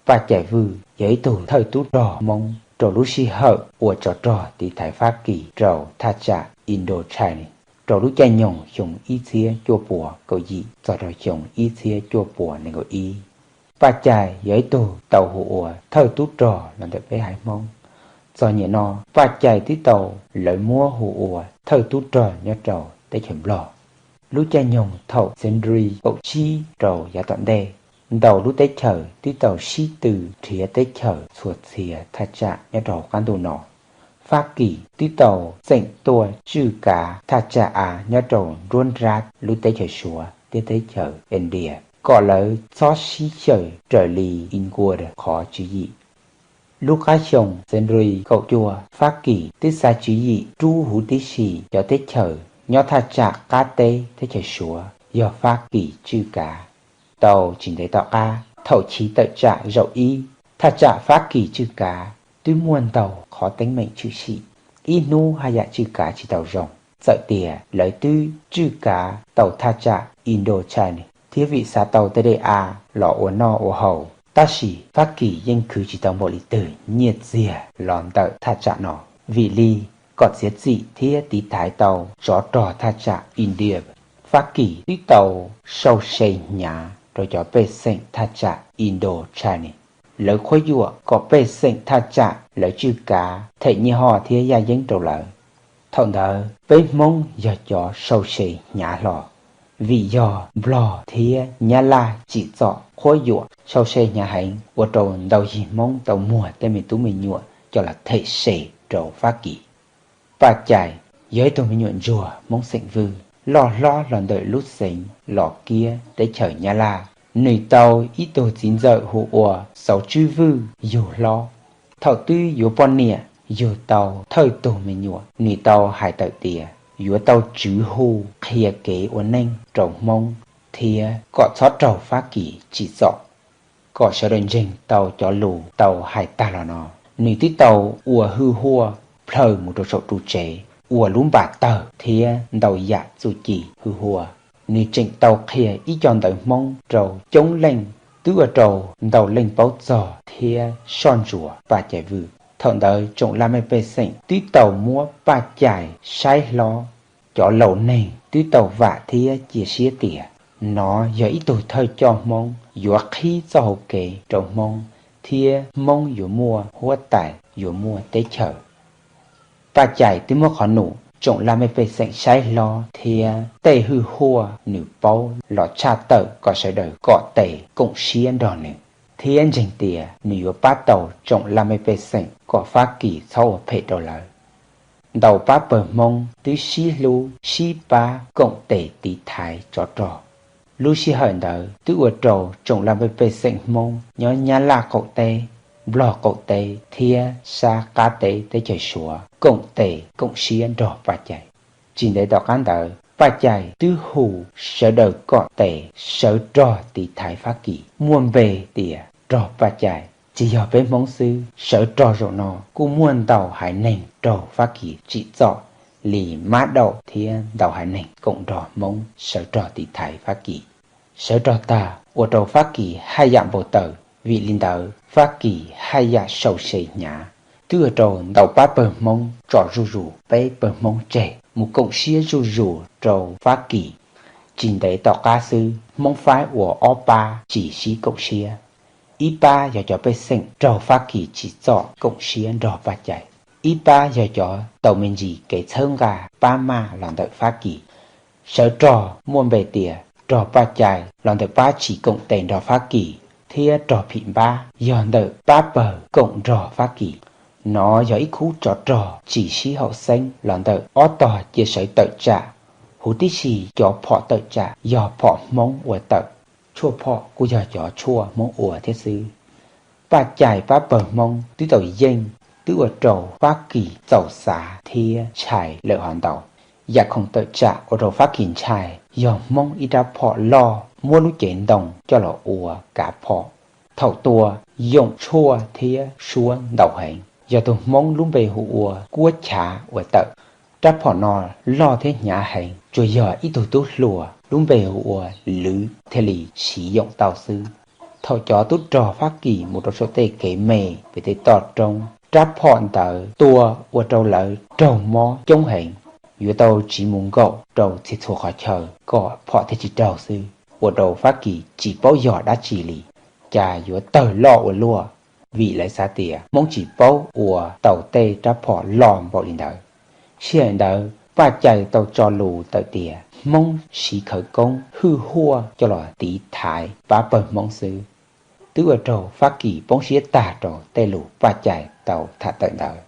Paj Cai Vwj yog ib tug thawj tub rog Hmoob rau lub sij hawm ua tsov rog tiv thaiv Fab Kis rau thaj tsam Indochine rau lub caij nyoog xyoo ib txhiab cuaj puas kaum yim txog rau xyoo ib txhiab cuaj puas nees nkaum ib. Paj Cai yog ib tug tau hu ua thawj tub rog los ntawm peb haiv Hmoob. Txog nyem no, Paj Cai twb tau lawv muab hu ua thawj tub rog nyob rau teb chaws Nplog. Lub caij nyoog thaum century kaum tsib rau yav tom ntej, ntau lub teb chaws twb tau sib tw nrhiav teb chaws txhua txhia thaj tsam nyob rau hauv qab ntuj no. Fab Kis twb tau txeem tuaj tswj kav thaj tsam av nyob rau nruab nrab lub teb chaws Suav thiab teb chaws India kom lawv txhob sib xyaw raws li Ingush qhov tswv yim. Lub qab xyoo century kaum cuaj, Fab Kis twb xa tswv yim rub huv tib si cov teb chaws nyob thaj tsam qab teb teb chaws Suav yog Fab Kis tswj kav. Tau tsis ntev tom qab, thaum chiv tawm tsam zaum ib, thaj tsam Fab Kis tswj kav twb muaj ntau qhov teeb meem tshwm sim, ib hnub haj yam tswj kav tsis tau zoo. Txawm tias lawv twb tswj kav tau thaj tsam Indochine thiab vim xav tau tej dej av los ua noj ua haus, tab sis Fab Kis yeej khwv tsis tau npaum li twg nyiaj txiag los ntawm thaj tsam no. Vim li kom txiav txim thiab tiv thaiv tau tsov rog thaj tsam India, Fab Kis twb tau sau se hnyav rau cov pej xeem thaj tsam Indochine. Lawv qhuab yuam kom pej xeem thaj tsam lawv tswj kav them nyiaj hoj thiab yaj yeeb rau lawv. Thaum ntawd peb Hmoob yog cov sau se hnyav hlo, vim yog Nplog thiab Nyab Laj tsim txom qhuab yuam sau se hnyav heev ua rau ntau yig Hmoob tau muag tej me tub me nyuam coj los them se rau Fab Kis. Paj Cai yog ib tug me nyuam ntsuag Hmoob xeem Vwj loj hlob los ntawm lub xeev Los Kiab teb chaws Nyab Laj. Nws tau ib tug txiv ntxawm hu ua Xauv Tswb Vwj yug hlob. Thaum twb yuav poj niam yug tau thawj tug me nyuam, nws tau hais tawm tias yuav tau tswv hu qhia kev ua neej rau Hmoob thiab kom txhob raug Fab Kis tsim txom. Kom sawv daws ntseeg tau cov lus tau hais tag los no, nws twb tau ua hwj huaj plhaw mus rau saum ru tsev, ua lub npam tawg thiab ntau yam txuj ci hwj huaj. Nws tseem tau qhia ib co ntawv Hmoob rau coob leej, twb ua rau ntau leej paub txog thiab soj ntsuam Paj Cai Vwj. Thaum ntawd tsoom laj mej pej xeem twb tau muab Paj Cai saib hlob. Cov laus neeg twb tau vam thiab cia siab tias nov yog ib tug thawj coj Hmoob yuav qhib txoj hau kev rau Hmoob thiab Hmoob yuav muaj huab tais, yuav muaj teb chaws. Paj Cai twb muab qhov num tsoom laj mej pej xeem saib hlob thiab tej hwj huaj nws paub los tshaj tawm kom sawv daws kom tes koom siab nrog nws, thiab ntseeg tias nws yuav pab tau tsoom laj mej pej xeem kom Fab Kis txhob ua phem rau lawv. Ntau pab pawg Hmoob twb sib hlub sib pab koom tes tiv thaiv tsov rog. Lub sij hawm ntawd twb ua rau tsoom laj mej pej xeem Hmoob nyob Nyab Laj qaum teb, Nplog qaum teb thiab sab qab teb teb chaws Suav koom tes koom siab nrog Paj Cai. Tsis ntev tom qab ntawd, Paj Cai twb hu sawv daws kom tes sawv rog tiv thaiv Fab Kis, muaj npe tias rog Paj Cai. Tsis yog peb Hmoob xwb, sawv rog zaum no kuj muaj ntau haiv neeg raug Fab Kis tsim txom li Mab Daum thiab ntau haiv neeg koom nrog Hmoob sawv rog tiv thaiv Fab Kis. Sawv rog tag ua rau Fab Kis haj yam npau taws, vim li ntawd Fab Kis haj yam sau se hnyav, twb ua rau ntau pab pawg Hmoob tso zuj zus peb pawg Hmoob tseg mus koom siab zuj zus rau Fab Kis. Tsis ntev tom qab xwb, Hmoob faib ua ob pab tsis sib koom siab. Ib pab yog cov pej xeem raug Fab Kis tsim txom koom siab nrog Paj Cai, ib pab yog cov tau me ntsis kev txhawb nqa pab maj los ntawm Fab Kis. Sawv rog muaj npe tias rog Paj Cai los ntawm pab tsis koom tes nrog Fab Kis, thiab rog Phim Npab yog ntawm pab pawg koom nrog Fab Kis. Nov yog ib khub tsov rog tsis sib haum xeeb los ntawm ob tog cia sawv tawm tsam. Huv tib si cov phom tawm tsam yog phom Hmoob ua tawm, tshuaj phom kuj yog cov tshuaj Hmoob ua thiab xwb. Paj Cai pab pawg Hmoob twb tau yeej, twb ua rau Fab Kis txaus xav thiab ntshai lawm hov ntau. Yam khoom tawm tsam ua rau Fab Kis ntshai yog Hmoob ib rab phom loj muab lub cev ntoo coj los ua kav phom. Thaum tua, yoom tshuaj thiab suab ntau heev. Yog tus Hmoob lub npe hu ua Kuab Chav ua tawm. Rab phom no loj thiab hnyav heev, tsuas yog ib tug tub hluas lub npe hu ua Lwv thiaj li siv yoom tau xwb. Thaum cov tub rog Fab Kis mus rau saum tej kev me pem tej toj roob, rab phom ntawd tua ua rau lawv raug mob coob heev, yuav tau tsiv mus nkaum rau txhia txhua qhov chaw kom phom thiaj tsis raug xwb, ua rau Fab Kis tsis paub yog dab tsi li, cas yuav tawg loj ua luaj, vim lawv xav tias Hmoob tsis paub ua tau tej rab phom loj npaum li ntawd. Sij hawm ntawd Paj Cai tau tso lus tawm tias Hmoob siv khawv koob hwj huaj coj los tiv thaiv pab pawg Hmoob xwb. Twb ua rau Fab Kis poob siab tag rau tej lus Paj Cai tau tham tawm ntawd.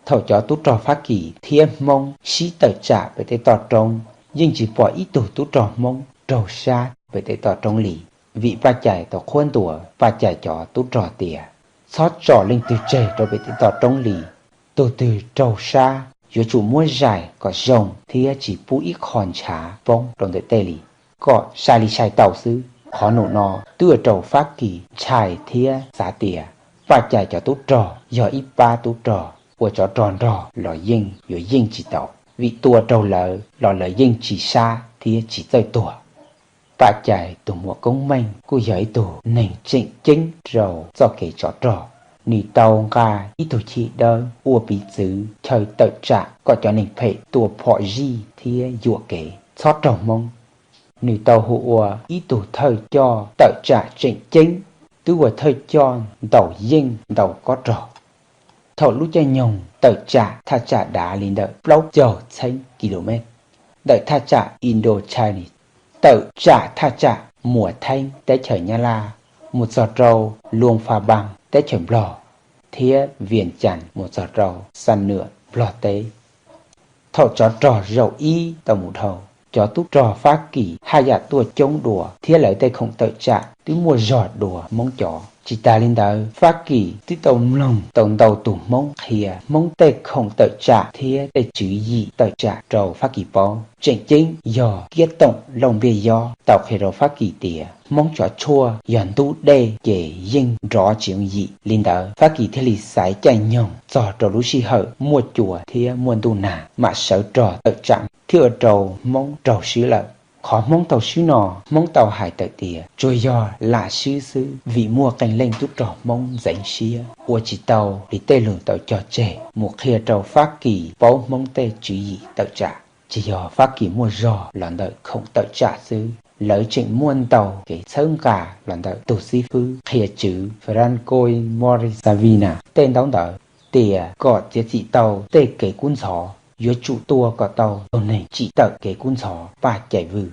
Thaum cov tub rog Fab Kis thiab Hmoob sib tawm tsam pem tej toj roob, yeej tsis pom ib tug tub rog Hmoob raug sab pem tej toj roob li, vim Paj Cai tau qhuab ntuas Paj Cai cov tub rog tias txhob tso leej twg tseg rau pem tej toj roob li. Tus twg raug sab yuav tsum muab zais kom zoo thiab tsis pub ib qho ntshav poob rau ntawm tej li, kom sai li sai tau xwb. Qhov num no twb ua rau Fab Kis ntshai thiab xav tias Paj Cai cov tub rog yog ib pab tub rog uas tsov rog nrog los yeej yuav yeej tsis tau, vim tua raug lawv los lawv yeej tsis sab thiab tsis txawj tuag. Paj Cai tus muam Koob Meej kuj yog ib tug neeg tseem ceeb rau txoj kev tsov rog. Nws tau nqa ib tug chim dawb ua piv txwv chaw tawm tsam kom cov neeg phem tua phom zij thiab yuam kev txhob raug Hmoob. Nws tau hu ua ib tug thawj coj tawm tsam tseem ceeb, twb ua thawj coj ntaus yeej ntau kob rog. Thaum lub caij nyoog tawm tsam thaj tsam dav li ntawm plaub caug txheeb ki lu mev ntawm thaj tsam Indochina, tawm tsam thaj tsam Muas Theeb teb chaws Nyab Laj mus txog rau Luang Pha Bang teb chaws Nplog, thiab Vias Cas mus txog rau Xa Nwam Nplog teb. Thaum tsov rog zaum ib tau mus dhau, cov tub rog Fab Kis haj yam tuaj coob dua thiab lawv tej khoom tawm tsam twb muaj zog dua Hmoob cov. Tsis tas li ntawd, Fab Kis twb tau mloog tau ntau tus Hmoob qhia Hmoob tej khoom tawm tsam thiab tej tswv yim tawm tsam rau Fab Kis paub. Tseem ceeb yog Kiab Toom Lauj Npiaj Yob tau qhia rau Fab Kis tias Hmoob tsov tshuaj yog ntub dej ces yeej nrov tsis yooj yim. Li ntawd Fab Kis thiaj li xaiv caij nyoog txog rau lub sij hawm muaj cua thiab muaj ntuj nag mam sawv rog tawm tsam, thiaj ua rau Hmoob raug swb lawm. Qhov Hmoob tau swb no, Hmoob tau hais tawm tias tsuas yog lam swb xwb, vim muaj qee leej tub rog Hmoob ntxeev siab ua tsis tau li tej lus tau cog tseg mus qhia rau Fab Kis paub Hmoob tej tswv yim tawm tsam. Tsis yog Fab Kis muaj zog los ntawm khoom tawm tsam xwb, lawv tseem muaj ntau kev txhawb nqa los ntawm tus xib fwb qhia tswv Francois Maurice Savina tej ntaub ntawv tias kom txiav txim tau tej kev kub ntxhov, yuav tsum tua kom tau tus neeg tsim tawm kev kub ntxhov Paj Cai Vwj.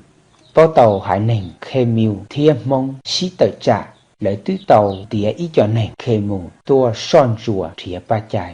Paub tau haiv neeg Khmer thiab Hmoob sib tawm tsam, lawv twb tau tiav ib co neeg Khmer tuaj soj ntsuam nrhiav Paj Cai.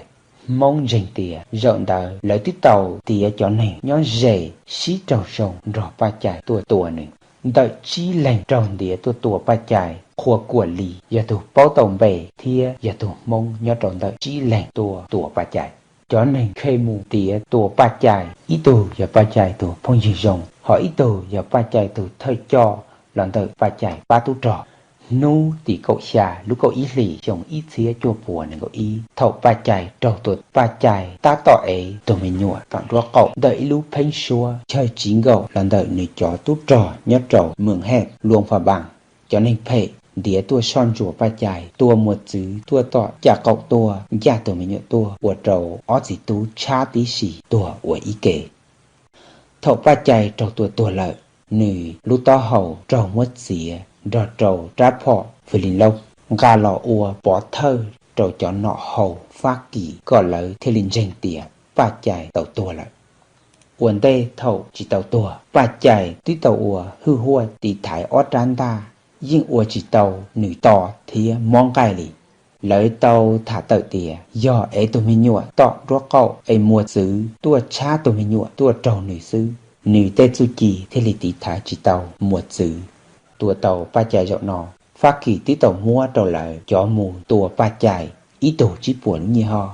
Hmoob ntseeg tias zaum ntawd lawv twb tau tiav cov neeg nyob ze sib raug zoo nrog Paj Cai tuaj tua nws. Ntawm tsib leeg raug ntiav tuaj tua Paj Cai, Qhua Kuam Lis yog tus paub tau npe thiab yog tus Hmoob nyob rau ntawm tsib leeg tuaj tua Paj Cai. Cov neeg Khmer tiav tua Paj Cai, ib tug yog Paj Cai tus phooj ywg zoo, ho ib tug yog Paj Cai tus thawj coj los ntawm Paj Cai pab tub rog. Hnub tim kaum xya lub kaum ib hlis xyoo ib txhiab cuaj puas nees nkaum ib, thaum Paj Cai raug tua, Paj Cai tab tom ev tus me nyuam tom nruab qaum ntawm ib lub pheeb suab chaw tsiv nkaum los ntawm nws cov tub rog nyob rau Mws Hej, Luang Pha Bang. Cov neeg phem ntiav tuaj soj ntsuam Paj Cai, tua mos txwv tuaj tom caj qaum tuaj, ncaj tus me nyuam tuaj, ua rau ob txiv tub tshab tib si tuag ua ib ke. Thaum Paj Cai raug tua tuag lawm, nws lub taub hau raug muab txiav nrog rau rab phom fwj li loj nqa los ua pov thawj rau cov nom hau Fab Kis kom lawv thiaj li ntseeg tias Paj Cai tau tuag lawm. Ua ntej thaum tsis tau tuag, Paj Cai twb tau ua hwj huaj tiv thaiv ob rab ntaj, yeej ua tsis tau nws to thiab mob nqaij li. Lawv tau tham tawm tias yog ev tus me nyuam tom nruab qaum es mos txwv tuaj tshab tus me nyuam tuaj raug nws xwb, nws tej txuj ci thiaj li tiv thaiv tsis tau mos txwv. Tua tau Paj Cai zaum no, Fab Kis twb tau muab rau lawv cov mus tua Paj Cai ib tug tsib puas lub nyiaj hoj.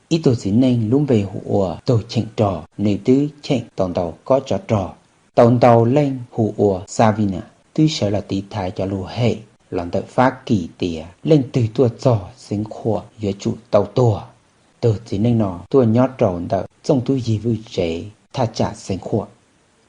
Ib tug txiv neej lub npe hu ua Tug Cheem Rog, nws twb cheem tau ntau kob tsov rog. Tau ntau leej hu ua Savina twb sawv los tiv thaiv cov lus hem los ntawm Fab Kis tias leej twg tuaj txog Xeev Khuam yuav tsum tau tuag. Tus txiv neej no tuaj nyob rau ntawm Txooj Tub Yig Vwj tsev thaj tsam Xeev Khuam.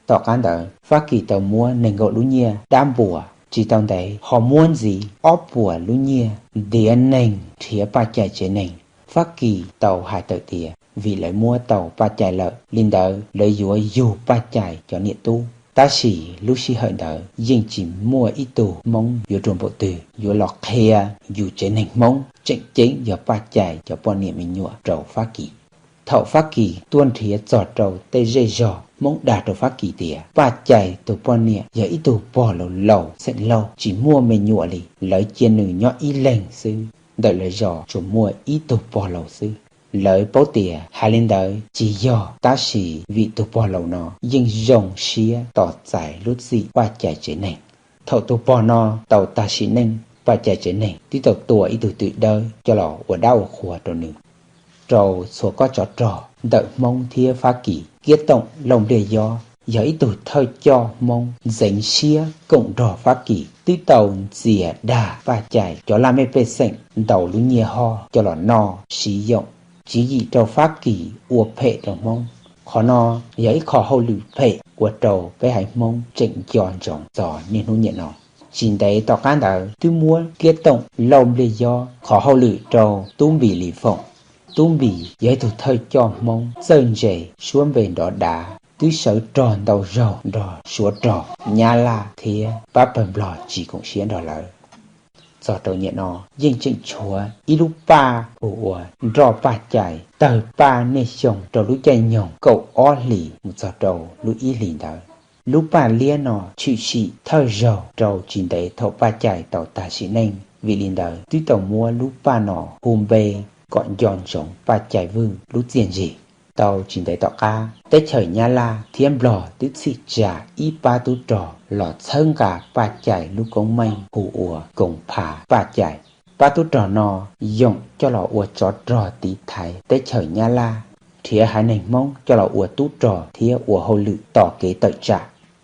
Tom qab ntawd, Fab Kis tau muab nees nkaum lub nyiaj dab npua Tsis tau ntev ho muab ntxiv ob puas lub nyiaj ntiav neeg nrhiav paj cai tsev neeg. Fab Kis tau hais tawm tias vim lawv muab tau paj cai lawm, li ntawd lawv yuav yug paj cai cov niam tub. Tab sis lub sij hawm ntawd yeej tsis muaj ib tug Hmoob yuav ruam npaum twg yuav los qhia yus tsev neeg Hmoob tseem ceeb yog paj cai cov poj niam me nyuam rau Fab Kis. Thaum Fab Kis tuaj nrhiav txog rau tej zej zog, Hmoob dag rau Fab Kis tias paj cai tus poj niam yog ib tug pog laus laus xeem laug tsis muaj me nyuam li, lawv cia nws nyob ib leeg xwb, ntawm lawv zos tsuas muaj ib tug pog laus xwb. Lawv paub tias hais li ntawd tsis yog, tab sis vim tus pog laus no yeej zoo siab tos txais lub txim paj cai tsev neeg. Thaum tus pog no tau tag sim neej, paj cai tsev neeg twb tau tua ib tug twm dawb coj los ua dab ua qhua rau nws. Rau txhua kob tsov rog ntawm Hmoob thiab Fab Kis, Kiab Toom Lauj Npliaj Yob yog ib tug thawj coj Hmoob ntxeev siab koom nrog Fab Kis twb tau ntxias dag paj cai cov laj mej pej xeem ntau lub nyiaj hoj coj los noj siv yoom, tswv yim rau Fab Kis ua phem rau Hmoob. Qhov no yog ib qho hauj lwm phem ua rau peb haiv Hmoob tseem nco ntsoov txog niaj hnub niam no. Tsis ntev tom qab ntawd twb muab Kiab Toom Lauj Npliaj Yob qhov hauj lwm rau Tub Npis Lis Foom. Tub Npis yog ib tug thawj coj Hmoob txawj ntse, suab npe nrov dav, twb sawv rog ntau zaug nrog Suav rog, Nyab Laj thiab pab pawg Nplog tsis koom siab nrog lawv. Txog rau niam no yeej tseem tshuav ib lub paj hu ua Nroj Paj Cai tawg paj niaj xyoo rau lub caij nyoog kaum ob hlis mus txog rau lub ib hlis ntawd. Lub paj liab no tshwm sim thawj zaug rau tsis ntev thaum paj cai tau tag sim neej, vim li ntawd twb tau muab lub paj no hu npe kom nco ntsoov paj cai Vwj lub txiaj ntsig. Tau tsis ntev tom qab, teb chaws Nyab Laj thiab Nplog twb txhim tsa ib pab tub rog los txhawb nqa paj cai lub koob meej hu ua Koos Pha Paj Cai. Pab tub rog no yoom coj los ua tsov rog tiv thaiv teb chaws Nyab Laj, nrhiav haiv neeg Hmoob coj los ua tub rog thiab ua hauj lwm tos kev tawm tsam.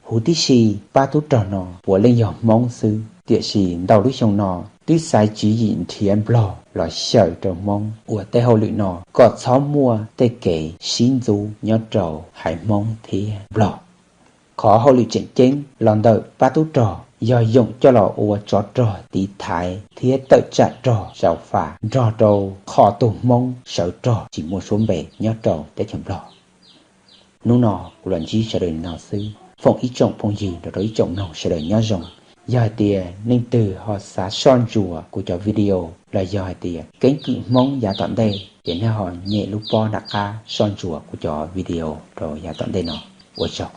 Huv tib si, pab tub rog no puav leej yog Hmoob xwb, tiam sis ntau lub xyoo no twb xaiv tswv yim nrhiav Nplog los xyaw rau Hmoob ua tej hauj lwm no kom txhob muaj tej kev sib ntxub nyob rau haiv Hmoob thiab Nplog. Qhov hauj lwm tseem ceeb los ntawm pab tub rog yog yoom coj los ua tsov rog tiv thaiv thiab tawm tsam rog xyaw fas nrog rau qhov tus Hmoob sawv rog tsis muaj suab npe nyob rau teb chaws Nplog. Hnub no kuv los ntsib sawv daws li no xwb, foom ib tsoom phooj ywg nrog rau ib tsoom mloog sawv daws nyob zoo. Yog hais tias leej twg ho xav soj ntsuas kuv cov video los yog hais tias keeb kwm Hmoob yav tom ntej ces nej ho nyem lub pob nram qab soj ntsuas kuv cov video rau yav tom ntej no. Ua tsaug.